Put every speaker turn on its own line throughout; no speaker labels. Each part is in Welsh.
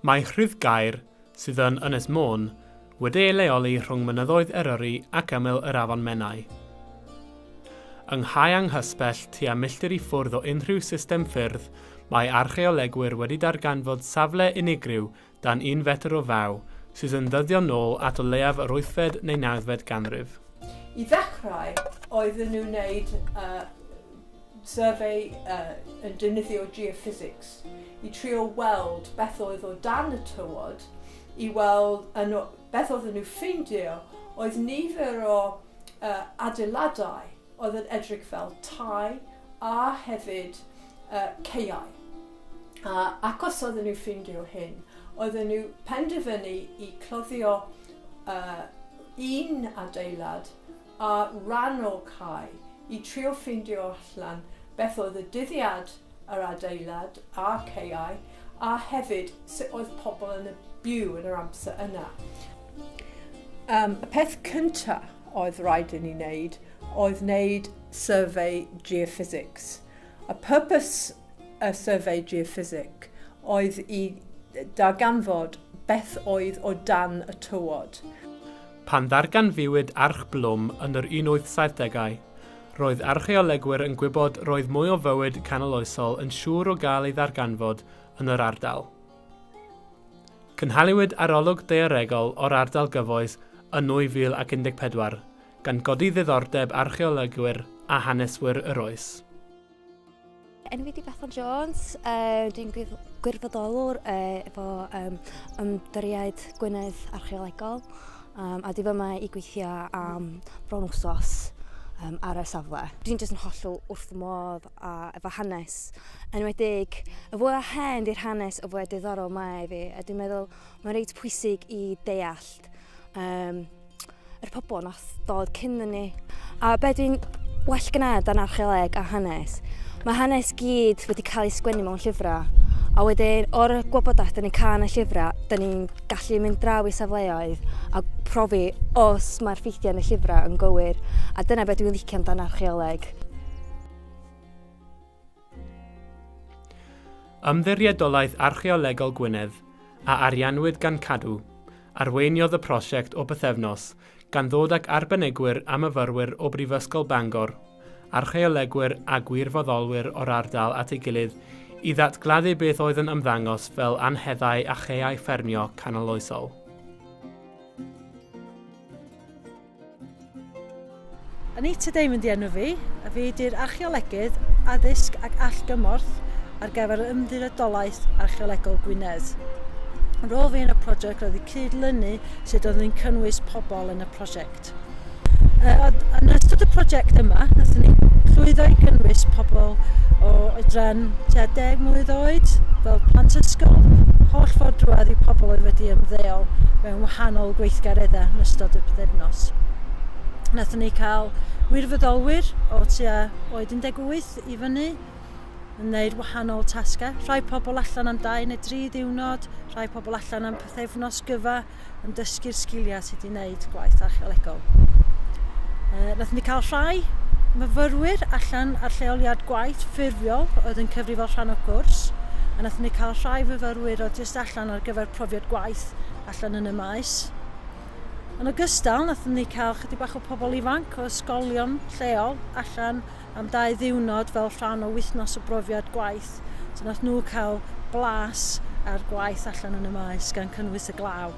Mae Rhydgaer, sydd yn Ynys Môn, wedi ei leoli rhwng mynyddoedd Eryri ac ymyl yr Afon Menai. Yng nghae anghysbell, tua milltir i ffwrdd o unrhyw system ffyrdd, mae archaeolegwyr wedi darganfod safle unigryw dan un fetr o faw, sydd yn dyddio nôl at o leiaf yr wythfed neu nawfed ganrif.
I ddechrau, oedden nhw'n wneud uh, survey uh, yn defnyddio geophysics i trio weld beth oedd o dan y tywod, i weld yn, beth oedden nhw ffeindio oedd nifer o uh, adeiladau oedd yn edrych fel tai a hefyd uh, caeau. A ac os oedden nhw ffeindio hyn, oedden nhw penderfynu i cloddio uh, un adeilad a rhan o'r cae i trio ffeindio allan beth oedd y dyddiad yr adeilad a'r caeau a hefyd sut oedd pobl yn y byw yn yr amser yna. Um, y peth cyntaf oedd rhaid i ni wneud oedd wneud survey geophysics. Y purpose y survey geophysic oedd i darganfod beth oedd o dan y tywod.
Pan ddarganfuwyd Arch Blwm yn yr 1870au, roedd archaeolegwyr yn gwybod roedd mwy o fywyd canoloesol yn siŵr o gael ei ddarganfod yn yr ardal. Cynhaliwyd arolwg daearegol o'r ardal gyfoes yn 2014, gan godi ddiddordeb archaeolegwyr a haneswyr yr oes.
Enw fi di Bethan Jones, uh, dwi'n gwirfoddolwr uh, efo um, ymddiried Gwynedd Archeolegol um, a dwi fyma i gweithio am bron wsos um, ar y safle. Dwi'n jyst yn hollol wrth fy modd a efo hanes, enwedig y fwy o hen di'r hanes y fwy diddorol mae i fi a dwi'n meddwl mae'n reit pwysig i deall um, yr pobl nath dod cyn ni. A be dwi'n well gwneud dan archeoleg a hanes, mae hanes gyd wedi cael ei sgwennu mewn llyfrau. A wedyn, o'r gwybodaeth dyn ni'n cael yn y llyfrau, dyn ni'n gallu mynd draw i safleoedd a profi os mae'r ffeithiau yn y llyfrau yn gywir. A dyna beth dwi'n licio amdan archeoleg.
Ymddiriedolaeth Archeolegol Gwynedd, a ariannwyd gan Cadw, arweiniodd y prosiect o bythefnos, gan ddod ag arbenigwyr a myfyrwyr o Brifysgol Bangor, archaeolegwyr a gwirfoddolwyr o'r ardal at ei gilydd i ddatgladdu beth oedd yn ymddangos fel anheddau a chaeau ffermio canoloesol.
Anita Damon di enw fi, a fi di'r archeolegydd addysg ac allgymorth ar gyfer yr Ymddiriedolaeth Archeolegol Gwynedd. Rôl fi yn y prosiect oedd i cyd-lynu sut oeddwn ni'n cynnwys pobl yn y prosiect. Uh, yn ystod y prosiect yma, nathon ni llwyddo i gynnwys pobl o oedran tua 10 mlwydd oed, fel plant ysgol, holl ffordd drwodd i pobl oedd wedi ymddeol mewn wahanol gweithgareddau yn ystod y pythefnos. Nathon ni cael wirfoddolwyr o tua oed 18 i fyny yn gwneud wahanol tasgau. Rhai pobl allan am 2 neu 3 ddiwrnod, rhai pobl allan am pythefnos gyfa yn dysgu'r sgiliau sut i wneud gwaith archeolegol. Uh, nathon ni cael rhai myfyrwyr allan ar lleoliad gwaith ffurfiol oedd yn cyfri fel rhan o gwrs, a nathon ni cael rhai fyfyrwyr oedd jyst allan ar gyfer profiad gwaith allan yn y maes. Yn ogystal, nathon ni cael chydig bach o pobl ifanc o ysgolion lleol allan am 2 ddiwrnod fel rhan o wythnos o brofiad gwaith. So nath nhw cael blas ar gwaith allan yn y maes gan cynnwys y glaw.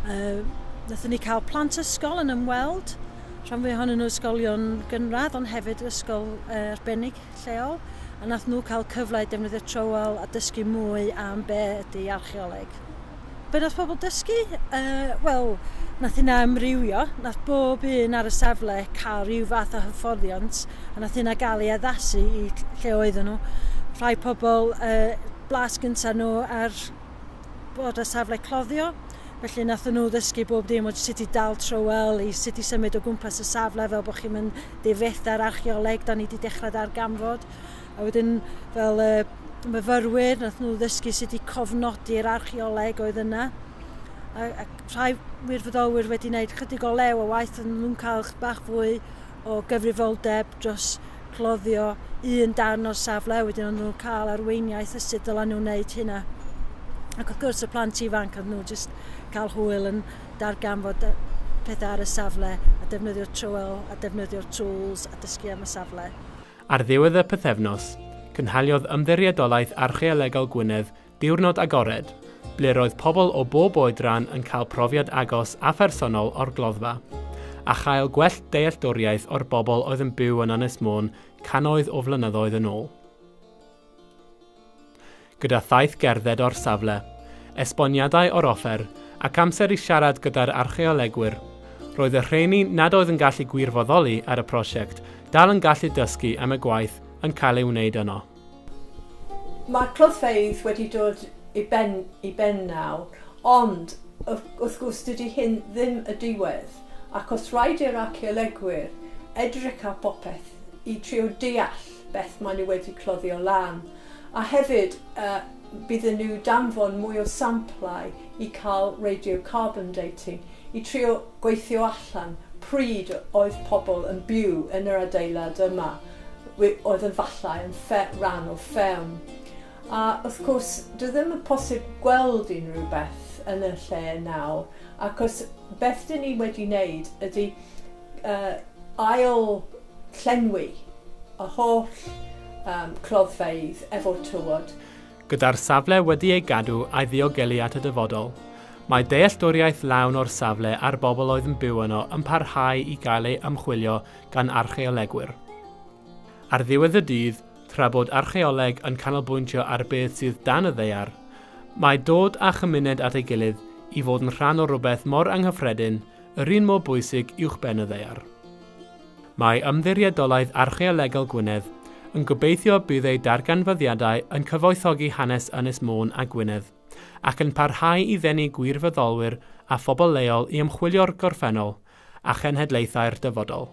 Uh, nathon ni cael plant ysgol yn ymweld, rhan fwy ohonyn nhw ysgolion gynradd, ond hefyd ysgol uh, arbennig lleol, a nath nhw cael cyfle i defnyddio trowel a dysgu mwy am be ydy archeoleg. Be nath pobl dysgu? Uh, Wel, nath hynna amrywio. Nath bob un ar y safle cael rhyw fath o hyfforddiant, a nath hynna gael ei addasu i lle oedden nhw. Rhai pobl, uh, blas gyntaf nhw ar bod ar safle cloddio, felly nath nhw ddysgu bob dim o sut i dal trowel, i sut i symud o gwmpas y safle fel bod chi'n mynd difetha'r archeoleg da ni wedi dechrau darganfod. A wedyn fel y myfyrwyr, nath nhw ddysgu sut i cofnodi'r archeoleg oedd yna. A, a rhai wirfoddolwyr wedi wneud chydig o lew o waith, ond nhw'n cael bach fwy o gyfrifoldeb dros cloddio un darn o'r safle, wedyn o'n nhw'n cael arweiniaeth o sut dylen nhw wneud hynna. Ac wrth gwrs y plant ifanc, oedd nhw jyst cael hwyl yn darganfod pethau ar y safle a defnyddio'r trywel a defnyddio'r tools a dysgu am y safle.
Ar ddiwedd y pythefnos, cynhaliodd Ymddiriedolaeth Archaeolegol Gwynedd Diwrnod Agored, ble roedd pobl o bob oedran yn cael profiad agos a phersonol o'r gloddfa, a chael gwell dealltwriaeth o'r bobl oedd yn byw yn Ynys Môn cannoedd o flynyddoedd yn ôl. Gyda thaith gerdded o'r safle, esboniadau o'r offer, ac amser i siarad gyda'r archaeolegwyr, roedd y rheini nad oedd yn gallu gwirfoddoli ar y prosiect dal yn gallu dysgu am y gwaith yn cael ei wneud yno.
Mae'r cloddfeydd wedi dod i ben, i ben nawr, ond wrth gwrs dydy hyn ddim y diwedd, achos rhaid i'r archaeolegwyr edrych ar popeth i trio deall beth maen nhw wedi cloddio lan, a hefyd uh, bydden nhw danfon mwy o samplau i cael radiocarbon dating i trio gweithio allan pryd oedd pobl yn byw yn yr adeilad yma, oedd yn fallai yn rhan o fferm. A wrth gwrs, dwi ddim yn posib gweld unrhyw beth yn y lle nawr, achos beth dyn ni wedi wneud ydy ail llenwi y holl cloddfeydd efo tywod.
Gyda'r safle wedi ei gadw a'i ddiogelu at y dyfodol, mae dealltwriaeth lawn o'r safle a'r bobl oedd yn byw yno yn parhau i gael ei ymchwilio gan archaeolegwyr. Ar ddiwedd y dydd, tra bod archaeoleg yn canolbwyntio ar beth sydd dan y ddaear, mae dod â chymuned at ei gilydd i fod yn rhan o rywbeth mor anghyffredin yr un mor bwysig uwchben y ddaear. Mae Ymddiriedolaeth Archaeolegol Gwynedd yn gobeithio bydd ei darganfyddiadau yn cyfoethogi hanes Ynys Môn a Gwynedd, ac yn parhau i ddenu gwirfoddolwyr a phobl leol i ymchwilio'r gorffennol a chenhedlaethau'r dyfodol.